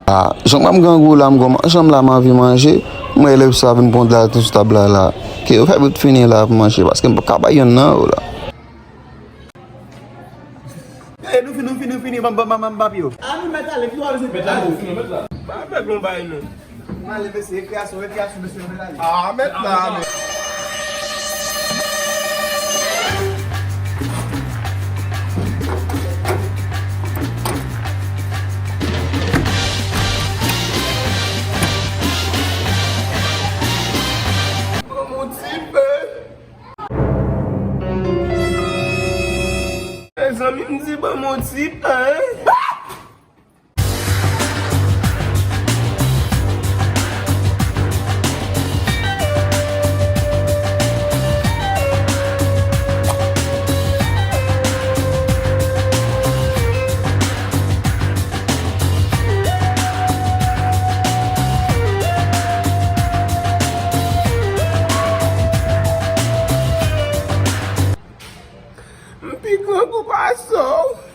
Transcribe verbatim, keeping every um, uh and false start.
Ah, jan m ap grangou la, m gon manjan m la, m anvi manje. M wè lè sa vin pran dal sou tab la la. Ke yo fè bout fini la pou manje, paske m p ap ka bay yonn nan yo la. Eh, nou fini, nou fini, nou fini, ban m, ban m, ban m, ban m papye yo. Ah, nou mèt ale, ki w ap bezwen mèt ale? Ba fè gon bay non. M ale, mesye, rekreasyon, rekreasyon, mesye, nou mèt ale. Ah, mèt la, mèt. Ban m yon ti pe. Mezanmi, m di ban m yon ti pen. M pi grangou pase w.